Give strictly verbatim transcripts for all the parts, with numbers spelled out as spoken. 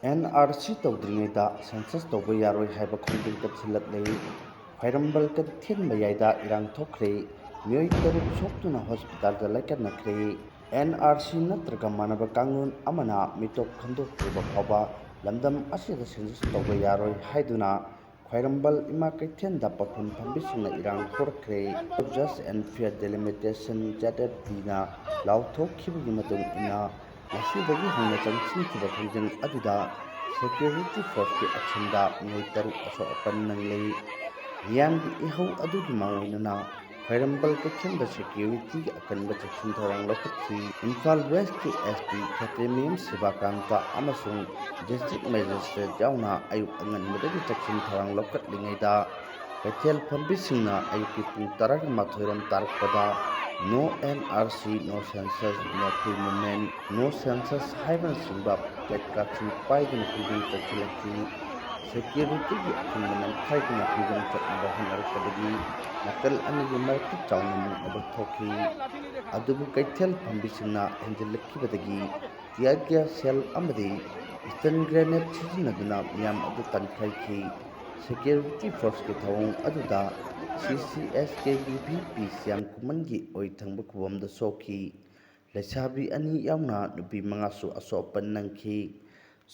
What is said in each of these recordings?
And R C ꯇꯧꯗ꯭ꯔꯤꯉꯩꯗ census ꯇꯧꯕ ꯌꯥꯔꯣꯏ ꯍꯥꯏꯕ ꯈꯣꯡꯖꯪ ꯀꯟꯁꯤꯜꯂꯛꯂꯤ꯫ ꯈ꯭ꯋꯥꯏꯔꯝꯕꯟ ꯀꯩꯊꯦꯜ ꯃꯌꯥꯏꯗ ꯏꯔꯥꯡ ꯊꯣꯛꯈ꯭ꯔꯦ꯫ ꯃꯤꯑꯣꯏ ꯇꯔꯨꯛ ꯁꯣꯛꯇꯨꯅ ꯍꯣꯁꯄꯤꯇꯥꯜꯗ ꯂꯥꯏꯀꯠꯅꯈ꯭ꯔꯦ꯫ ꯑꯦꯟ ꯑꯥꯔ ꯁꯤ ꯅꯠꯇ꯭ꯔꯒ ꯃꯥꯟꯅꯕ ꯀꯥꯡꯂꯣꯟ ꯑꯃꯅ ꯃꯤꯇꯣꯞ ꯈꯟꯗꯣꯛꯇ꯭ꯔꯤꯕ ꯐꯥꯎꯕ ꯂꯝꯗꯝ ꯑꯁꯤꯗ ꯁꯦꯟꯁꯁ ꯇꯧꯕ ꯌꯥꯔꯣꯏ ꯍꯥꯏꯗꯨꯅ ꯈ꯭ꯋꯥꯏꯔꯝꯕꯟ ꯏꯃꯥ ꯀꯩꯊꯦꯜꯗ ꯄꯥꯎꯈꯨꯝ ꯐꯝꯕꯤꯁꯤꯡꯅ ꯏꯔꯥꯡ ꯍꯧꯔꯛꯈ꯭ꯔꯦ꯫ Just and Fair Delimitation, J F ꯗꯤꯅ ꯂꯥꯎꯊꯣꯛꯈꯤꯕꯒꯤ ꯃꯇꯨꯡ ꯏꯟꯅ, ꯉꯁꯤꯗꯒꯤ ꯍꯧꯅ ꯆꯪꯁꯤꯟꯈꯤꯕ ꯈꯣꯡꯖꯪ ꯑꯗꯨꯗ ꯁꯦꯀ꯭ꯌꯨꯔꯤꯇꯤ ꯐꯣꯔꯁꯀꯤ ꯑꯦꯛꯁꯟꯗ ꯃꯤꯑꯣꯏ ꯇꯔꯨꯛ ꯑꯁꯣꯛ ꯑꯄꯟ ꯅꯪꯂꯤ꯫ ꯃꯤꯌꯥꯝꯒꯤ ꯏꯍꯧ ꯑꯗꯨꯒꯤ ꯃꯥꯡꯑꯣꯏꯅꯅ ꯈ꯭ꯋꯥꯏꯔꯝꯕꯟ ꯀꯩꯊꯦꯜꯗ ꯁꯦꯀ꯭ꯌꯨꯔꯤꯇꯤꯒꯤ ꯑꯀꯟꯕ ꯆꯦꯛꯁꯤꯟ ꯊꯧꯔꯥꯡ ꯂꯧꯈꯠꯈꯤ꯫ ꯏꯝꯐꯥꯜ ꯋꯦꯁꯀꯤ ꯑꯦꯁ ꯄꯤ ꯈꯦꯇ꯭ꯔꯤꯃꯌꯨꯝ ꯁꯤꯕꯥꯀꯥꯟꯇ ꯑꯃꯁꯨꯡ ꯗꯤꯁꯇ꯭ꯔꯤꯛ ꯃꯦꯖꯤꯁꯇ꯭ꯔꯦꯠ ꯌꯥꯎꯅ ꯑꯌꯨꯛ ꯑꯉꯟꯕꯗꯒꯤ ꯆꯦꯛꯁꯤꯟ ꯊꯧꯔꯥꯡ ꯂꯧꯈꯠꯂꯤꯉꯩꯗ, ꯀꯩꯊꯦꯜ ꯐꯝꯕꯤꯁꯤꯡꯅ ꯑꯌꯨꯛꯀꯤ ꯄꯨꯡ ꯇꯔꯥꯒ ꯃꯥꯊꯣꯏ ꯔꯣꯝ ꯇꯥꯔꯛꯄꯗ "No N R C, No Census, No Free Movement, No Census" ꯍꯥꯏꯕꯅꯆꯤꯡꯕ ꯄ꯭ꯂꯦꯀꯥꯔꯗꯁꯤꯡ ꯄꯥꯏꯗꯨꯅ ꯈꯣꯡꯖꯪ ꯆꯠꯁꯤꯜꯂꯛꯈꯤ꯫ ꯁꯦꯀ꯭ꯌꯨꯔꯤꯇꯤꯒꯤ ꯑꯊꯤꯡꯕ ꯅꯝꯈꯥꯏꯗꯨꯅ ꯈꯣꯡꯖꯪ ꯆꯠꯅꯕ ꯍꯣꯠꯅꯔꯛꯄꯗꯒꯤ ꯅꯥꯀꯜ ꯑꯅꯤꯒꯤ ꯃꯔꯛꯇ ꯆꯥꯎꯅ ꯃꯨꯛꯅꯕ ꯊꯣꯛꯈꯤ꯫ ꯑꯗꯨꯕꯨ ꯀꯩꯊꯦꯜ ꯐꯝꯕꯤꯁꯤꯡꯅ ꯍꯦꯟꯖꯤꯜꯂꯛꯈꯤꯕꯗꯒꯤ ꯇꯤꯌꯥꯔ ꯒ꯭ꯌꯥꯁ ꯁꯦꯜ ꯑꯃꯗꯤ ꯁ꯭ꯇꯟ ꯒ꯭ꯔꯦꯅꯦꯗ ꯁꯤꯖꯤꯟꯅꯗꯨꯅ ꯃꯤꯌꯥꯝ ꯑꯗꯨ ꯇꯥꯟꯊꯣꯛꯈꯤ꯫ ꯁꯦꯀ꯭ꯌꯨꯔꯤꯇꯤ ꯐꯣꯔꯁꯀꯤ ꯊꯧꯑꯣꯡ ꯑꯗꯨꯗ ꯁꯤ C S ꯀꯦꯒꯤ V P Siam ꯈꯨꯃꯟꯒꯤ ꯑꯣꯏ ꯊꯪꯕ ꯈꯨꯕꯝꯗ ꯁꯣꯛꯈꯤ꯫ ꯂꯩꯁꯥꯕꯤ ꯑꯅꯤ ꯌꯥꯎꯅ ꯅꯨꯄꯤ ꯃꯉꯥꯁꯨ ꯑꯁꯣꯛ ꯑꯄꯟ ꯅꯪꯈꯤ꯫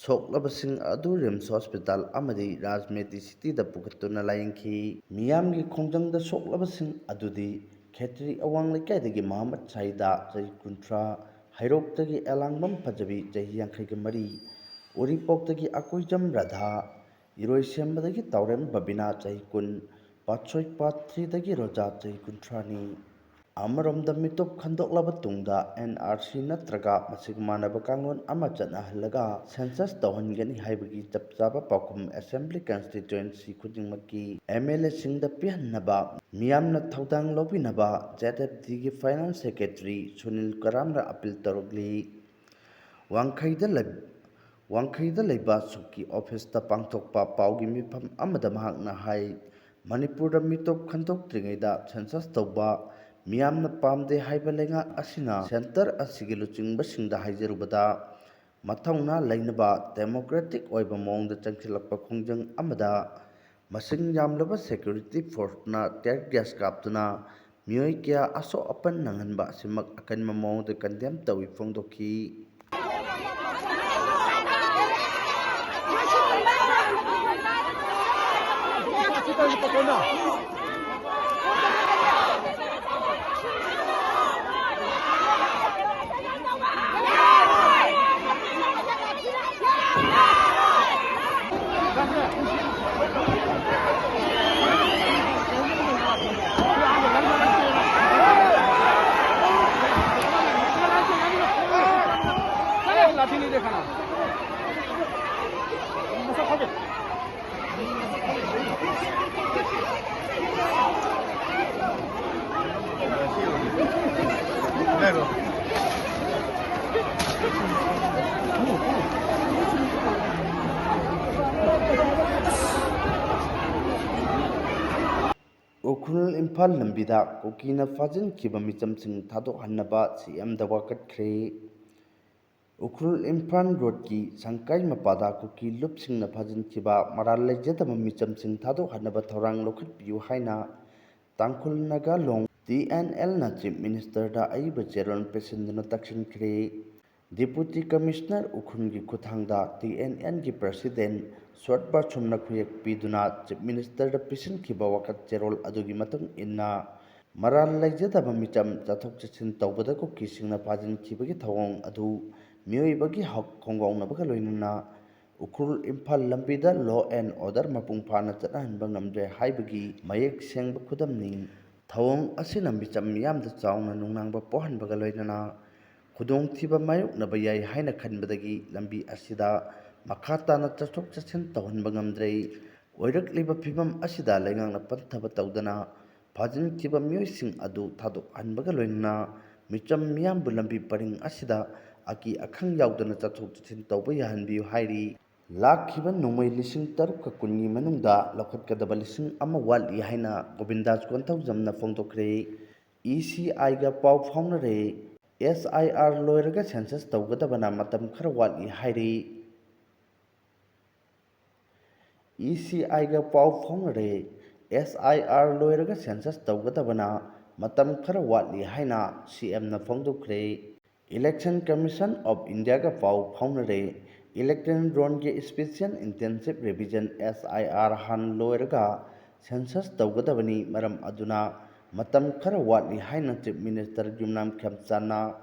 ꯁꯣꯛꯂꯕꯁꯤꯡ ꯑꯗꯨ ꯔꯤꯝꯁ ꯍꯣꯁꯄꯤꯇꯥꯜ ꯑꯃꯗꯤ ꯔꯥꯖꯃꯦꯗꯤ ꯁꯤꯇꯤꯗ ꯄꯨꯈꯠꯇꯨꯅ ꯂꯥꯌꯦꯡꯈꯤ꯫ ꯃꯤꯌꯥꯝꯒꯤ ꯈꯣꯡꯖꯪꯗ ꯁꯣꯛꯂꯕꯁꯤꯡ ꯑꯗꯨꯗꯤ ꯈꯦꯇ꯭ꯔꯤ ꯑꯋꯥꯡ ꯂꯩꯀꯥꯏꯗꯒꯤ ꯃꯍꯃꯗ ꯁꯥꯍꯤꯗꯥ, ꯆꯍꯤ ꯀꯨꯟꯊ꯭ꯔꯥ, ꯍꯩꯔꯣꯛꯇꯒꯤ ꯑꯦꯂꯥꯡꯕꯝ ꯐꯖꯕꯤ, ꯆꯍꯤ ꯌꯥꯡꯈꯩꯒ ꯃꯔꯤ, ꯎꯔꯤꯄꯣꯛꯇꯒꯤ ꯑꯀꯣꯏꯖꯝ ꯔꯥꯙꯥ, ꯏꯔꯣꯏꯁꯦꯝꯕꯗꯒꯤ ꯇꯥꯎꯔꯦꯝ ꯕꯕꯤꯅꯥ, ꯆꯍꯤ ꯀꯨꯟ, ꯄꯥꯠꯁꯣꯏ ꯄꯥꯠ ꯊ꯭ꯔꯤꯗꯒꯤ ꯔꯣꯖꯥ, ꯆꯍꯤ ꯀꯨꯟꯊ꯭ꯔꯥꯅꯤ꯫ ꯑꯃꯔꯣꯝꯗ, ꯃꯤꯇꯣꯞ ꯈꯟꯗꯣꯛꯂꯕ ꯇꯨꯡꯗ ꯑꯦꯟ ꯑꯥꯔ ꯁꯤ ꯅꯠꯇ꯭ꯔꯒ ꯃꯁꯤꯒ ꯃꯥꯟꯅꯕ ꯀꯥꯡꯂꯣꯟ ꯑꯃ ꯆꯠꯅꯍꯜꯂꯒ ꯁꯦꯟꯁꯁ ꯇꯧꯍꯟꯒꯅꯤ ꯍꯥꯏꯕꯒꯤ ꯆꯞ ꯆꯥꯕ ꯄꯥꯎꯈꯨꯝ ꯑꯦꯁꯦꯝꯕ꯭ꯂꯤ ꯀꯟꯁꯇꯤꯇ꯭ꯋꯦꯟꯁꯤ ꯈꯨꯗꯤꯡꯃꯛꯀꯤ ꯑꯦꯝ ꯑꯦꯜ ꯑꯦꯁꯤꯡꯗ ꯄꯤꯍꯟꯅꯕ ꯃꯤꯌꯥꯝꯅ ꯊꯧꯗꯥꯡ ꯂꯧꯕꯤꯅꯕ ꯖꯦꯠ ꯑꯦꯐ ꯗꯤꯒꯤ ꯐꯥꯏꯅꯥꯟꯁ ꯁꯦꯀ꯭ꯔꯦꯇꯔꯤ ꯁꯨꯅꯤꯜ ꯀꯔꯥꯝꯅ ꯑꯄꯤꯜ ꯇꯧꯔꯛꯂꯤ꯫ ꯋꯥꯡꯈꯩꯗ ꯂꯩ-, ꯋꯥꯡꯈꯩꯗ ꯂꯩꯕ ꯁꯨꯛꯀꯤ ꯑꯣꯐꯤꯁꯇ ꯄꯥꯡꯊꯣꯛꯄ ꯄꯥꯎꯒꯤ ꯃꯤꯐꯝ ꯑꯃꯗ ꯃꯍꯥꯛꯅ ꯍꯥꯏ, ꯃꯅꯤꯄꯨꯔꯗ ꯃꯤꯇꯣꯞ ꯈꯟꯗꯣꯛꯇ꯭ꯔꯤꯉꯩꯗ ꯁꯦꯟꯁꯁ ꯇꯧꯕ ꯃꯤꯌꯥꯝꯅ ꯄꯥꯝꯗꯦ ꯍꯥꯏꯕ ꯂꯩꯉꯥꯛ ꯑꯁꯤꯅ ꯁꯦꯟꯇꯔ ꯑꯁꯤꯒꯤ ꯂꯨꯆꯤꯡꯕꯁꯤꯡꯗ ꯍꯥꯏꯖꯔꯨꯕꯗ, ꯃꯊꯧꯅꯥ ꯂꯩꯅꯕ ꯗꯦꯃꯣꯀ꯭ꯔꯦꯇꯤꯛ ꯑꯣꯏꯕ ꯃꯑꯣꯡꯗ ꯆꯪꯁꯤꯜꯂꯛꯄ ꯈꯣꯡꯖꯪ ꯑꯃꯗ ꯃꯁꯤꯡ ꯌꯥꯝꯂꯕ ꯁꯦꯀ꯭ꯌꯨꯔꯤꯇꯤ ꯐꯣꯔꯁꯅ ꯇꯤꯌꯔ ꯒ꯭ꯌꯥꯁ ꯀꯥꯞꯇꯨꯅ ꯃꯤꯑꯣꯏ ꯀꯌꯥ ꯑꯁꯣꯛ ꯑꯄꯟ ꯅꯪꯍꯟꯕ ꯑꯁꯤꯃꯛ ꯑꯀꯟꯕ ꯃꯑꯣꯡꯗ ꯀꯟꯗꯦꯝ ꯇꯧꯏ ꯐꯣꯡꯗꯣꯛꯈꯤ꯫ ꯎꯈ꯭ꯔꯨꯜ ꯏꯝꯐꯥꯜ ꯂꯝꯕꯤꯗ ꯀꯨꯀꯤꯅ ꯐꯥꯖꯤꯟꯈꯤꯕ ꯃꯤꯆꯝꯁꯤꯡ ꯊꯥꯗꯣꯛꯍꯟꯅꯕ ꯁꯤ ꯑꯦꯝꯗ ꯋꯥꯀꯠꯈ꯭ꯔꯦ꯫ ꯎꯈ꯭ꯔꯨꯜ ꯏꯝꯐꯥꯜ ꯔꯣꯗꯀꯤ ꯁꯪꯀꯥꯏ ꯃꯄꯥꯗ ꯀꯨꯀꯤ ꯂꯨꯞꯁꯤꯡꯅ ꯐꯥꯖꯤꯟꯈꯤꯕ ꯃꯔꯥꯜ ꯂꯩꯖꯗꯕ ꯃꯤꯆꯝꯁꯤꯡ ꯊꯥꯗꯣꯛꯍꯟꯅꯕ ꯊꯧꯔꯥꯡ ꯂꯧꯈꯠꯄꯤꯌꯨ ꯍꯥꯏꯅ ꯇꯥꯡꯈꯨꯜ ꯅꯥꯒꯥ ꯂꯣꯡ ꯇꯤ ꯑꯦꯟ ꯑꯦꯜꯅ ꯆꯤꯐ ꯃꯤꯅꯤꯁꯇꯔꯗ ꯑꯏꯕ ꯆꯦꯔꯣꯜ ꯄꯤꯁꯤꯟꯗꯨꯅ ꯇꯛꯁꯤꯟꯈ꯭ꯔꯦ꯫ ꯗꯤꯄꯨꯇꯤ ꯀꯃꯤꯁꯅꯔ ꯎꯈ꯭ꯔꯨꯜꯒꯤ ꯈꯨꯠꯊꯥꯡꯗ ꯇꯤ ꯑꯦꯟ ꯑꯦꯟꯒꯤ ꯄ꯭ꯔꯁꯤꯗꯦꯟ ꯁ꯭ꯋꯔꯠ ꯕꯥꯁꯨꯝꯅ ꯈꯨꯌꯦꯛ ꯄꯤꯗꯨꯅ ꯆꯤꯐ ꯃꯤꯅꯤꯁꯇꯔꯗ ꯄꯤꯁꯤꯟꯈꯤꯕ ꯋꯥꯀꯠ ꯆꯦꯔꯣꯜ ꯑꯗꯨꯒꯤ ꯃꯇꯨꯡ ꯏꯟꯅ, ꯃꯔꯥꯜ ꯂꯩꯖꯗꯕ ꯃꯤꯆꯝ ꯆꯠꯊꯣꯛ ꯆꯠꯁꯤꯟ ꯇꯧꯕꯗ ꯀꯨꯀꯤꯁꯤꯡꯅ ꯐꯥꯖꯤꯟꯈꯤꯕꯒꯤ ꯊꯧꯑꯣꯡ ꯑꯗꯨ ꯃꯤꯑꯣꯏꯕꯒꯤ ꯍꯛ ꯈꯣꯡꯒꯥꯎꯅꯕꯒ ꯂꯣꯏꯅꯅ ꯎꯈ꯭ꯔꯨꯜ ꯏꯝꯐꯥꯜ ꯂꯝꯕꯤꯗ law and order ꯃꯄꯨꯡ ꯐꯥꯅ ꯆꯠꯅꯍꯟꯕ ꯉꯝꯗ꯭ꯔꯦ ꯍꯥꯏꯕꯒꯤ ꯃꯌꯦꯛ ꯁꯦꯡꯕ ꯈꯨꯗꯝꯅꯤ꯫ ꯊꯧꯑꯣꯡ ꯑꯁꯤꯅ ꯃꯤꯆꯝ ꯃꯤꯌꯥꯝꯗ ꯆꯥꯎꯅ ꯅꯨꯡꯅꯥꯡꯕ ꯄꯣꯛꯍꯟꯕꯒ ꯂꯣꯏꯅꯅ ꯈꯨꯗꯣꯡꯊꯤꯕ ꯃꯥꯌꯣꯛꯅꯕ ꯌꯥꯏ ꯍꯥꯏꯅ ꯈꯟꯕꯗꯒꯤ ꯂꯝꯕꯤ ꯑꯁꯤꯗ ꯃꯈꯥ ꯇꯥꯅ ꯆꯠꯊꯣꯛ ꯆꯠꯁꯤꯟ ꯇꯧꯍꯟꯕ ꯉꯝꯗ꯭ꯔꯦ꯫ ꯑꯣꯏꯔꯛꯂꯤꯕ ꯐꯤꯚꯝ ꯑꯁꯤꯗ ꯂꯩꯉꯥꯛꯅ ꯄꯟꯊꯕ ꯇꯧꯗꯅ ꯐꯥꯖꯤꯟꯈꯤꯕ ꯃꯤꯑꯣꯏꯁꯤꯡ ꯑꯗꯨ ꯊꯥꯗꯣꯛꯍꯟꯕꯒ ꯂꯣꯏꯅꯅ ꯃꯤꯆꯝ ꯃꯤꯌꯥꯝꯕꯨ ꯂꯝꯕꯤ ꯄꯔꯤꯡ ꯑꯁꯤꯗ ꯑꯀꯤ ꯑꯈꯪ ꯌꯥꯎꯗꯅ ꯆꯠꯊꯣꯛ ꯆꯠꯁꯤꯟ ꯇꯧꯕ ꯌꯥꯍꯟꯕꯤꯌꯨ ꯍꯥꯏꯔꯤ꯫ ꯂꯥꯛꯈꯤꯕ ꯅꯣꯡꯃꯩ ꯂꯤꯁꯤꯡ ꯇꯔꯨꯛꯀ ꯀꯨꯟꯒꯤ ꯃꯅꯨꯡꯗ ꯂꯧꯈꯠꯀꯗꯕ ꯂꯤꯁꯤꯡ ꯑꯃ ꯋꯥꯠꯂꯤ ꯍꯥꯏꯅ ꯒꯣꯕꯤꯟꯗꯥꯁ ꯀꯣꯟꯊꯧꯖꯝꯅ ꯐꯣꯡꯗꯣꯛꯈ꯭ꯔꯦ꯫ ꯏ ꯁꯤ ꯑꯥꯏꯒ ꯄꯥꯎ ꯐꯥꯎꯅꯔꯦ꯫ ꯑꯦꯁ ꯑꯥꯏ ꯑꯥꯔ ꯂꯣꯏꯔꯒ ꯁꯦꯟꯁꯁ ꯇꯧꯒꯗꯕꯅ ꯃꯇꯝ ꯈꯔ ꯋꯥꯠꯂꯤ ꯍꯥꯏꯔꯤ꯫ ꯏ ꯁꯤ ꯑꯥꯏꯒ ꯄꯥꯎ ꯐꯥꯎꯅꯔꯦ꯫ ꯑꯦꯁ ꯑꯥꯏ ꯑꯥꯔ ꯂꯣꯏꯔꯒ ꯁꯦꯟꯁꯁ ꯇꯧꯒꯗꯕꯅ ꯃꯇꯝ ꯈꯔ ꯋꯥꯠꯂꯤ ꯍꯥꯏꯅ ꯁꯤ ꯑꯦꯝꯅ ꯐꯣꯡꯗꯣꯛꯈ꯭ꯔꯦ꯫ Election Commission of Indiaꯒ ꯄꯥꯎ ꯐꯥꯎꯅꯔꯦ꯫ Electoral Rollꯒꯤ Special Intensive Revision, S I R, ꯍꯥꯟꯅ ꯂꯣꯏꯔꯒ ꯁꯦꯟꯁꯁ ꯇꯧꯒꯗꯕꯅꯤ꯫ ꯃꯔꯝ ꯑꯗꯨꯅ ꯃꯇꯝ ꯈꯔ ꯋꯥꯠꯂꯤ ꯍꯥꯏꯅ Chief Minister ꯌꯨꯝꯅꯥꯝ ꯈꯦꯝꯆꯥꯟꯅ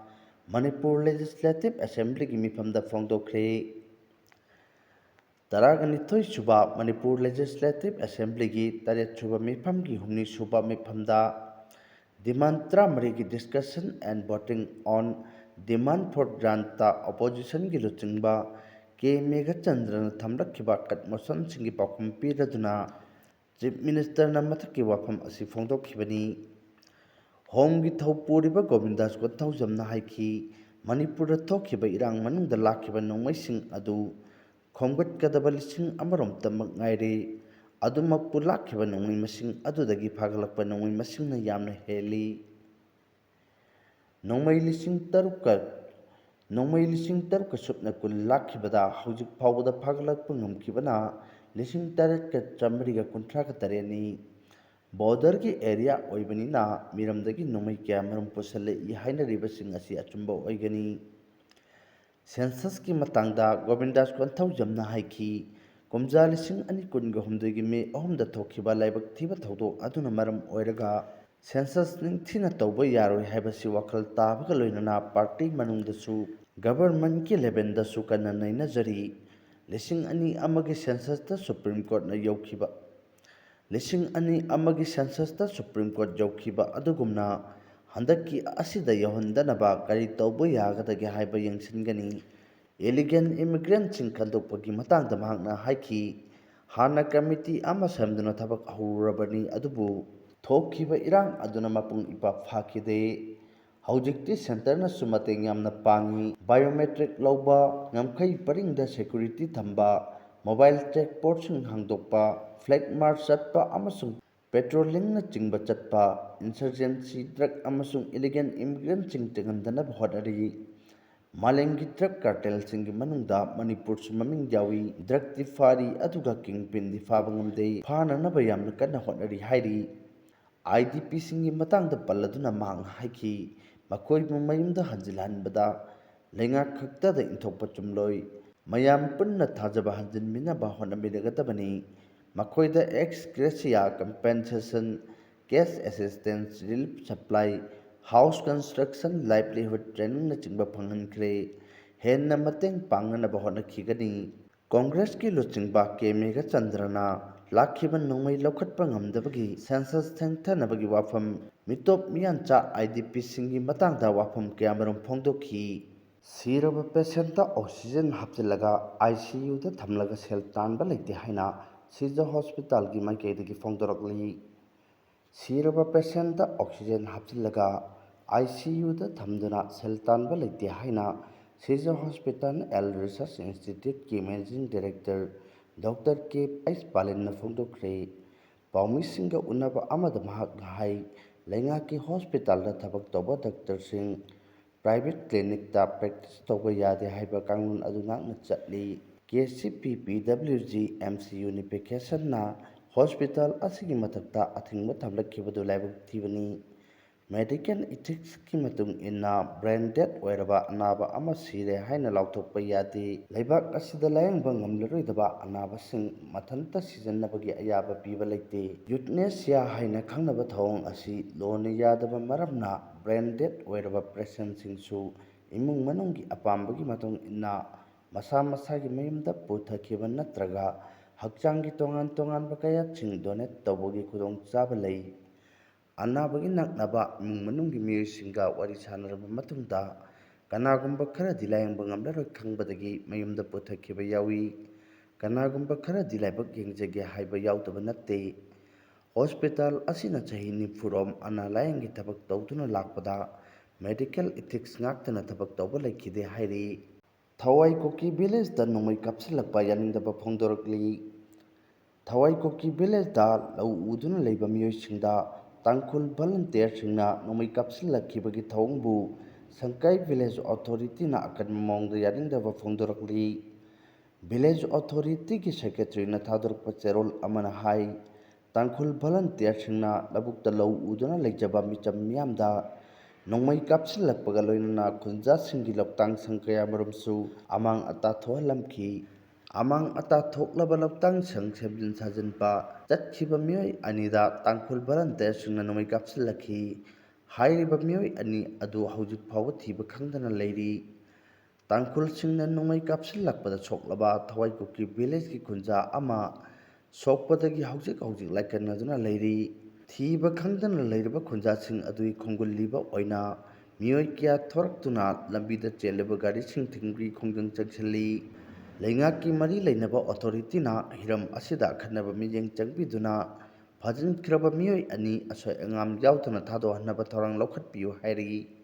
ꯃꯅꯤꯄꯨꯔ Legislative Assemblyꯒꯤ ꯃꯤꯐꯝꯗ ꯐꯣꯡꯗꯣꯛꯈ꯭ꯔꯦ꯫ ꯇꯔꯥꯒ ꯅꯤꯊꯣꯏ ꯁꯨꯕ ꯃꯅꯤꯄꯨꯔ Legislative Assemblyꯒꯤ ꯇꯔꯦꯠ ꯁꯨꯕ ꯃꯤꯐꯝꯒꯤ ꯍꯨꯝꯅꯤ ꯁꯨꯕ ꯃꯤꯐꯝꯗ demand ꯇꯔꯥꯃꯔꯤꯒꯤ Discussion and Voting on Demand for Grantꯇ Oppositionꯒꯤ ꯂꯨꯆꯤꯡꯕ ꯀꯦ ꯃꯦꯘꯆꯟꯗ꯭ꯔꯅ ꯊꯝꯂꯛꯈꯤꯕ cut motionꯁꯤꯡꯒꯤ ꯄꯥꯎꯈꯨꯝ ꯄꯤꯔꯗꯨꯅ Chief Ministerꯅ ꯃꯊꯛꯀꯤ ꯋꯥꯐꯝ ꯑꯁꯤ ꯐꯣꯡꯗꯣꯛꯈꯤꯕꯅꯤ꯫ Homeꯒꯤ ꯊꯧ ꯄꯨꯔꯤꯕ ꯒꯣꯕꯤꯟꯗꯥꯁ ꯀꯣꯟꯊꯧꯖꯝꯅ ꯍꯥꯏꯈꯤ, ꯃꯅꯤꯄꯨꯔꯗ ꯊꯣꯛꯈꯤꯕ ꯏꯔꯥꯡ ꯃꯅꯨꯡꯗ ꯂꯥꯛꯈꯤꯕ ꯅꯣꯡꯃꯩꯁꯤꯡ ꯑꯗꯨ ꯈꯣꯝꯒꯠꯀꯗꯕ ꯂꯤꯁꯤꯡ ꯑꯃꯔꯣꯝꯇꯃꯛ ꯉꯥꯏꯔꯦ꯫ ꯑꯗꯨꯃꯛꯄꯨ ꯂꯥꯛꯈꯤꯕ ꯅꯣꯡꯃꯩ ꯃꯁꯤꯡ ꯑꯗꯨꯗꯒꯤ ꯐꯥꯒꯠꯂꯛꯄ ꯅꯣꯡꯃꯩ ꯃꯁꯤꯡꯅ ꯌꯥꯝꯅ ꯍꯦꯜꯂꯤ꯫ ꯅꯣꯡꯃꯩ ꯂꯤꯁꯤꯡ ꯇꯔꯨꯛꯀ, ꯅꯣꯡꯃꯩ ꯂꯤꯁꯤꯡ ꯇꯔꯨꯛꯀ ꯁꯨꯞꯅ ꯀꯨꯟ ꯂꯥꯛꯈꯤꯕꯗ ꯍꯧꯖꯤꯛ ꯐꯥꯎꯕꯗ ꯐꯥꯒꯠꯂꯛꯄ ꯉꯝꯈꯤꯕꯅ ꯂꯤꯁꯤꯡ ꯇꯔꯦꯠꯀ ꯆꯥꯃꯔꯤꯒ ꯀꯨꯟꯊ꯭ꯔꯥꯒ ꯇꯔꯦꯠꯅꯤ꯫ Borderꯒꯤ area ꯑꯣꯏꯕꯅꯤꯅ ꯃꯤꯔꯝꯗꯒꯤ ꯅꯣꯡꯃꯩ ꯀꯌꯥꯃꯔꯨꯝ ꯄꯨꯁꯜꯂꯛꯏ ꯍꯥꯏꯅꯔꯤꯕꯁꯤꯡ ꯑꯁꯤ ꯑꯆꯨꯝꯕ ꯑꯣꯏꯒꯅꯤ꯫ Censusꯀꯤ ꯃꯇꯥꯡꯗ ꯒꯣꯕꯤꯟꯗꯥꯁ ꯀꯣꯟꯊꯧꯖꯝꯅ ꯍꯥꯏꯈꯤ, ꯀꯨꯝꯖꯥ ꯂꯤꯁꯤꯡ ꯑꯅꯤ ꯀꯨꯟꯒ ꯍꯨꯝꯗꯣꯏꯒꯤ May ꯑꯍꯨꯝꯗ ꯊꯣꯛꯈꯤꯕ ꯂꯥꯏꯕꯛ ꯊꯤꯕ ꯊꯧꯗꯣꯛ ꯑꯗꯨꯅ ꯃꯔꯝ ꯑꯣꯏꯔꯒ census ꯅꯤꯡꯊꯤꯅ ꯇꯧꯕ ꯌꯥꯔꯣꯏ ꯍꯥꯏꯕꯁꯤ ꯋꯥꯈꯜ ꯇꯥꯕꯒ ꯂꯣꯏꯅꯅ party ꯃꯅꯨꯡꯗꯁꯨ governmentꯀꯤ levelꯗꯁꯨ ꯀꯟꯅ ꯅꯩꯅꯖꯔꯤ꯫ ꯂꯤꯁꯤꯡ ꯑꯅꯤ ꯑꯃꯒꯤ censusꯇ Supreme Courtꯅ ꯌꯧꯈꯤꯕ, ꯂꯤꯁꯤꯡ ꯑꯅꯤ ꯑꯃꯒꯤ censusꯇ Supreme Court ꯌꯧꯈꯤꯕ ꯑꯗꯨꯒꯨꯝꯅ ꯍꯟꯗꯛꯀꯤ ꯑꯁꯤꯗ ꯌꯧꯍꯟꯗꯅꯕ ꯀꯔꯤ ꯇꯧꯕ ꯌꯥꯒꯗꯒꯦ ꯍꯥꯏꯕ ꯌꯦꯡꯁꯤꯟꯒꯅꯤ꯫ Illegal immigrantꯁꯤꯡ ꯈꯟꯗꯣꯛꯄꯒꯤ ꯃꯇꯥꯡꯗ ꯃꯍꯥꯛꯅ ꯍꯥꯏꯈꯤ, ꯍꯥꯟꯅ committee ꯑꯃ ꯁꯦꯝꯗꯨꯅ ꯊꯕꯛ ꯍꯧꯔꯨꯔꯕꯅꯤ, ꯑꯗꯨꯕꯨ ꯊꯣꯛꯈꯤꯕ ꯏꯔꯥꯡ ꯑꯗꯨꯅ ꯃꯄꯨꯡ ꯏꯄꯥ ꯐꯥꯈꯤꯗꯦ꯫ ꯍꯧꯖꯤꯛꯇꯤ centreꯅꯁꯨ ꯃꯇꯦꯡ ꯌꯥꯝꯅ ꯄꯥꯡꯏ꯫ Biometric ꯂꯧꯕ, ꯉꯝꯈꯩ ꯄꯔꯤꯡꯗ security ꯊꯝꯕ, mobile check postꯁꯤꯡ ꯍꯥꯡꯗꯣꯛꯄ, flag march ꯆꯠꯄ ꯑꯃꯁꯨꯡ ꯄꯦꯇ꯭ꯔꯣꯂꯤꯡꯅꯆꯤꯡꯕ ꯆꯠꯄ, ꯏꯟꯁꯔꯖꯦꯟꯁꯤ, ꯗ꯭ꯔꯒ ꯑꯃꯁꯨꯡ ꯏꯂꯤꯒꯦꯜ ꯏꯃꯤꯒ꯭ꯔꯦꯟꯁꯤꯡ ꯆꯤꯡꯍꯟꯗꯅꯕ ꯍꯣꯠꯅꯔꯤ꯫ ꯃꯥꯂꯦꯝꯒꯤ ꯗ꯭ꯔꯒ ꯀꯥꯔꯇꯦꯜꯁꯤꯡꯒꯤ ꯃꯅꯨꯡꯗ ꯃꯅꯤꯄꯨꯔꯁꯨ ꯃꯃꯤꯡ ꯌꯥꯎꯏ꯫ ꯗ꯭ꯔꯒꯇꯤ ꯐꯥꯔꯤ, ꯑꯗꯨꯒ ꯀꯤꯡ ꯄꯤꯟꯗꯤ ꯐꯥꯕ ꯉꯝꯗꯦ꯫ ꯐꯥꯅꯅꯕ ꯌꯥꯝꯅ ꯀꯟꯅ ꯍꯣꯠꯅꯔꯤ ꯍꯥꯏꯔꯤ꯫ ꯑꯥꯏ ꯗꯤ ꯄꯤꯁꯤꯡꯒꯤ ꯃꯇꯥꯡꯗ ꯄꯜꯂꯗꯨꯅ ꯃꯍꯥꯛꯅ ꯍꯥꯏꯈꯤ, ꯃꯈꯣꯏꯕꯨ ꯃꯌꯨꯝꯗ ꯍꯟꯖꯤꯜꯍꯟꯕꯗ ꯂꯩꯉꯥꯛ ꯈꯛꯇꯗ ꯏꯟꯊꯣꯛꯄ ꯆꯨꯝꯂꯣꯏ꯫ ꯃꯌꯥꯝ ꯄꯨꯟꯅ ꯊꯥꯖꯕ ꯍꯟꯖꯤꯟꯃꯤꯟꯅꯕ ꯍꯣꯠꯅꯃꯤꯟꯅꯒꯗꯕꯅꯤ꯫ ꯃꯈꯣꯏꯗ ex gratia, compensation, cash assistance, relief supply, house construction, livelihood ꯇ꯭ꯔꯦꯅꯤꯡꯅꯆꯤꯡꯕ ꯐꯪꯍꯟꯈ꯭ꯔꯦ꯫ ꯍꯦꯟꯅ ꯃꯇꯦꯡ ꯄꯥꯡꯅꯅꯕ ꯍꯣꯠꯅꯈꯤꯒꯅꯤ꯫ ꯀꯣꯡꯒ꯭ꯔꯦꯁꯀꯤ ꯂꯨꯆꯤꯡꯕ ꯀꯦ ꯃꯦꯘꯆꯟꯗ꯭ꯔꯅ ꯂꯥꯛꯈꯤꯕ ꯅꯣꯡꯃꯩ ꯂꯧꯈꯠꯄ ꯉꯝꯗꯕꯒꯤ ꯁꯦꯟꯁꯁ ꯊꯦꯡꯊꯅꯕꯒꯤ ꯋꯥꯐꯝ, ꯃꯤꯇꯣꯞ ꯃꯤꯌꯥꯟꯆꯥ ꯑꯥꯏ ꯗꯤ ꯄꯤꯁꯤꯡꯒꯤ ꯃꯇꯥꯡꯗ ꯋꯥꯐꯝ ꯀꯌꯥꯃꯔꯨꯝ ꯐꯣꯡꯗꯣꯛꯈꯤ꯫ ꯁꯤꯔꯕ ꯄꯦꯁꯦꯟꯠꯇ ꯑꯣꯛꯁꯤꯖꯦꯟ ꯍꯥꯞꯆꯤꯜꯂꯒ ꯑꯥꯏ ꯁꯤ ꯌꯨꯗ ꯊꯝꯂꯒ ꯁꯦꯜ ꯇꯥꯟꯕ ꯂꯩꯇꯦ ꯍꯥꯏꯅ ꯁꯤꯖ ꯍꯣꯁꯄꯤꯇꯥꯜꯒꯤ ꯃꯥꯏꯀꯩꯗꯒꯤ ꯐꯣꯡꯗꯣꯔꯛꯂꯤ꯫ ꯁꯤꯔꯕ ꯄꯦꯁꯦꯟꯠꯇ ꯑꯣꯛꯁꯤꯖꯦꯟ ꯍꯥꯞꯆꯤꯜꯂꯒ ꯑꯥꯏ ꯁꯤ ꯌꯨꯗ ꯊꯝꯗꯨꯅ ꯁꯦꯜ ꯇꯥꯟꯕ ꯂꯩꯇꯦ ꯍꯥꯏꯅ ꯁꯤꯖ ꯍꯣꯁꯄꯤꯇꯥꯜ ꯑꯦꯟ ꯔꯤꯁꯔꯆ ꯏꯟꯁꯇꯤꯇ꯭ꯌꯨꯠꯀꯤ managing director doctor K H ꯄꯥꯂꯤꯟꯅ ꯐꯣꯡꯗꯣꯛꯈ꯭ꯔꯦ꯫ ꯄꯥꯎꯃꯤꯁꯤꯡꯒ ꯎꯅꯕ ꯑꯃꯗ ꯃꯍꯥꯛꯅ ꯍꯥꯏ, ꯂꯩꯉꯥꯛꯀꯤ ꯍꯣꯁꯄꯤꯇꯥꯜꯗ ꯊꯕꯛ ꯇꯧꯕ ꯗꯥꯛꯇꯔꯁꯤꯡ ꯄ꯭ꯔꯥꯏꯚꯦꯠ ꯀ꯭ꯂꯤꯅꯤꯛꯇ ꯄ꯭ꯔꯦꯛꯇꯤꯁ ꯇꯧꯕ ꯌꯥꯗꯦ ꯍꯥꯏꯕ ꯀꯥꯡꯂꯣꯟ ꯑꯗꯨ ꯉꯥꯛꯅ ꯆꯠꯂꯤ꯫ K C P P W G M C ꯌꯨꯅꯤꯐꯤꯀꯦꯁꯟꯅ ꯍꯣꯁꯄꯤꯇꯥꯜ ꯑꯁꯤꯒꯤ ꯃꯊꯛꯇ ꯑꯊꯤꯡꯕ ꯊꯝꯂꯛꯈꯤꯕꯗꯨ ꯂꯥꯏꯕꯛ ꯊꯤꯕꯅꯤ꯫ ꯃꯦꯗꯤꯀꯦꯜ ꯏꯊꯤꯛꯁꯀꯤ ꯃꯇꯨꯡ ꯏꯟꯅ, ꯕ꯭ꯔꯦꯟ ꯗꯦꯗ ꯑꯣꯏꯔꯕ ꯑꯅꯥꯕ ꯑꯃ ꯁꯤꯔꯦ ꯍꯥꯏꯅ ꯂꯥꯎꯊꯣꯛꯄ ꯌꯥꯗꯦ꯫ ꯂꯩꯕꯥꯛ ꯑꯁꯤꯗ ꯂꯥꯌꯦꯡꯕ ꯉꯝꯂꯔꯣꯏꯗꯕ ꯑꯅꯥꯕꯁꯤꯡ ꯃꯊꯟꯇ ꯁꯤꯖꯤꯟꯅꯕꯒꯤ ꯑꯌꯥꯕ ꯄꯤꯕ ꯂꯩꯇꯦ꯫ ꯌꯨꯊꯅꯦꯁꯤꯌꯥ ꯍꯥꯏꯅ ꯈꯪꯅꯕ ꯊꯧꯑꯣꯡ ꯑꯁꯤ ꯂꯣꯅ ꯌꯥꯗꯕ ꯃꯔꯝꯅ, ꯕ꯭ꯔꯦꯟ ꯗꯦꯗ ꯑꯣꯏꯔꯕ ꯄꯦꯁꯦꯟꯠꯁꯤꯡꯁꯨ ꯏꯃꯨꯡ ꯃꯅꯨꯡꯒꯤ ꯑꯄꯥꯝꯕꯒꯤ ꯃꯇꯨꯡ ꯏꯟꯅ ꯃꯁꯥ ꯃꯁꯥꯒꯤ ꯃꯌꯨꯝꯗ ꯄꯨꯊꯈꯤꯕ ꯅꯠꯇ꯭ꯔꯒ ꯍꯛꯆꯥꯡꯒꯤ ꯇꯣꯉꯥꯟ ꯇꯣꯉꯥꯟꯕ ꯀꯌꯥꯠꯁꯤꯡ ꯗꯣꯅꯦꯠ ꯇꯧꯕꯒꯤ ꯈꯨꯗꯣꯡꯆꯥꯕ ꯂꯩ꯫ ꯑꯅꯥꯕꯒꯤ ꯅꯛꯅꯕ ꯏꯃꯨꯡ ꯃꯅꯨꯡꯒꯤ ꯃꯤꯑꯣꯏꯁꯤꯡꯒ ꯋꯥꯔꯤ ꯁꯥꯅꯔꯕ ꯃꯇꯨꯡꯗ, ꯀꯅꯥꯒꯨꯝꯕ ꯈꯔꯗꯤ ꯂꯥꯌꯦꯡꯕ ꯉꯝꯂꯔꯣꯏ ꯈꯪꯕꯗꯒꯤ ꯃꯌꯨꯝꯗ ꯄꯨꯊꯈꯤꯕ ꯌꯥꯎꯏ꯫ ꯀꯅꯥꯒꯨꯝꯕ ꯈꯔꯗꯤ ꯂꯥꯏꯕꯛ ꯌꯦꯡꯖꯒꯦ ꯍꯥꯏꯕ ꯌꯥꯎꯗꯕ ꯅꯠꯇꯦ꯫ ꯍꯣꯁꯄꯤꯇꯥꯜ ꯑꯁꯤꯅ ꯆꯍꯤ ꯅꯤꯐꯨ ꯔꯣꯝ ꯑꯅꯥ ꯂꯥꯌꯦꯡꯒꯤ ꯊꯕꯛ ꯇꯧꯗꯨꯅ ꯂꯥꯛꯄꯗ, ꯃꯦꯗꯤꯀꯦꯜ ꯏꯊꯤꯛꯁ ꯉꯥꯛꯇꯅ ꯊꯕꯛ ꯇꯧꯕ ꯂꯩꯈꯤꯗꯦ ꯍꯥꯏꯔꯤ꯫ ꯊꯋꯥꯏ ꯀꯨꯀꯤ ꯚꯤꯂꯦꯖꯇ ꯅꯣꯡꯃꯩ ꯀꯥꯞꯁꯤꯜꯂꯛꯄ ꯌꯥꯅꯤꯡꯗꯕ ꯐꯣꯡꯗꯣꯔꯛꯂꯤ꯫ ꯊꯋꯥꯏ ꯀꯨꯀꯤ ꯚꯤꯂꯦꯖꯇ ꯂꯧ ꯎꯗꯨꯅ ꯂꯩꯕ ꯃꯤꯑꯣꯏꯁꯤꯡꯗ ꯇꯥꯡꯈꯨꯜ ꯚꯣꯂꯟꯇꯤꯌꯔꯁꯤꯡꯅ ꯅꯣꯡꯃꯩ ꯀꯥꯞꯁꯤꯜꯂꯛꯈꯤꯕꯒꯤ ꯊꯧꯑꯣꯡꯕꯨ ꯁꯪꯀꯥꯏ ꯚꯤꯂꯦꯖ ꯑꯣꯊꯣꯔꯤꯇꯤꯅ ꯑꯀꯟꯕ ꯃꯑꯣꯡꯗ ꯌꯥꯅꯤꯡꯗꯕ ꯐꯣꯡꯗꯣꯔꯛꯂꯤ꯫ ꯚꯤꯂꯦꯖ ꯑꯣꯊꯣꯔꯤꯇꯤꯒꯤ ꯁꯦꯀ꯭ꯔꯦꯇꯔꯤꯅ ꯊꯥꯗꯣꯔꯛꯄ ꯆꯦꯔꯣꯜ ꯑꯃꯅ ꯍꯥꯏ, ꯇꯥꯡꯈꯨꯜ ꯚꯣꯂꯟꯇꯤꯌꯔꯁꯤꯡꯅ ꯂꯧꯕꯨꯛꯇ ꯂꯧ ꯎꯗꯨꯅ ꯂꯩꯖꯕ ꯃꯤꯆꯝ ꯃꯤꯌꯥꯝꯗ ꯅꯣꯡꯃꯩ ꯀꯥꯞꯁꯤꯜꯂꯛꯄꯒ ꯂꯣꯏꯅꯅ ꯈꯨꯟꯖꯥꯁꯤꯡꯒꯤ ꯂꯧꯇꯥꯡ ꯁꯪ ꯀꯌꯥꯃꯔꯨꯝꯁꯨ ꯑꯃꯥꯡ ꯑꯇꯥ ꯊꯣꯛꯍꯜꯂꯝꯈꯤ꯫ ꯑꯃꯥꯡ ꯑꯇꯥ ꯊꯣꯛꯂꯕ ꯂꯧꯇꯥꯡ ꯁꯪ ꯁꯦꯝꯖꯤꯟ ꯁꯥꯖꯤꯟꯕ ꯆꯠꯈꯤꯕ ꯃꯤꯑꯣꯏ ꯑꯅꯤꯗ ꯇꯥꯡꯈꯨꯜ ꯚꯣꯂꯟꯇꯤꯌꯔꯁꯤꯡꯅ ꯅꯣꯡꯃꯩ ꯀꯥꯞꯁꯤꯜꯂꯛꯈꯤ꯫ ꯍꯥꯏꯔꯤꯕ ꯃꯤꯑꯣꯏ ꯑꯅꯤ ꯑꯗꯨ ꯍꯧꯖꯤꯛ ꯐꯥꯎꯕ ꯊꯤꯕ ꯈꯪꯗꯅ ꯂꯩꯔꯤ꯫ ꯇꯥꯡꯈꯨꯜꯁꯤꯡꯅ ꯅꯣꯡꯃꯩ ꯀꯥꯞꯁꯤꯜꯂꯛꯄꯗ ꯁꯣꯛꯂꯕ ꯊꯋꯥꯏ ꯀꯨꯀꯤ ꯚꯤꯂꯦꯖꯀꯤ ꯈꯨꯟꯖꯥ ꯑꯃ ꯁꯣꯛꯄꯗꯒꯤ ꯍꯧꯖꯤꯛ ꯍꯧꯖꯤꯛ ꯂꯥꯏꯀꯠꯅꯗꯨꯅ ꯂꯩꯔꯤ꯫ ꯊꯤꯕ ꯈꯪꯗꯅ ꯂꯩꯔꯕ ꯈꯨꯟꯖꯥꯁꯤꯡ ꯑꯗꯨꯒꯤ ꯈꯣꯡꯒꯨꯜꯂꯤꯕ ꯑꯣꯏꯅ ꯃꯤꯑꯣꯏ ꯀꯌꯥ ꯊꯣꯔꯛꯇꯨꯅ ꯂꯝꯕꯤꯗ ꯆꯦꯜꯂꯤꯕ ꯒꯥꯔꯤꯁꯤꯡ ꯊꯤꯡꯕꯒꯤ ꯈꯣꯡꯖꯪ ꯆꯪꯁꯤꯜꯂꯤ꯫ ꯂꯩꯉꯥꯛꯀꯤ ꯃꯔꯤ ꯂꯩꯅꯕ ꯑꯣꯊꯣꯔꯤꯇꯤꯅ ꯍꯤꯔꯝ ꯑꯁꯤꯗ ꯑꯈꯟꯅꯕ ꯃꯤꯠꯌꯦꯡ ꯆꯪꯕꯤꯗꯨꯅ ꯐꯥꯖꯤꯟꯈ꯭ꯔꯕ ꯃꯤꯑꯣꯏ ꯑꯅꯤ ꯑꯁꯣꯏ ꯑꯉꯥꯝ ꯌꯥꯎꯗꯅ ꯊꯥꯗꯣꯛꯍꯟꯅꯕ ꯊꯧꯔꯥꯡ ꯂꯧꯈꯠꯄꯤꯌꯨ ꯍꯥꯏꯔꯤ꯫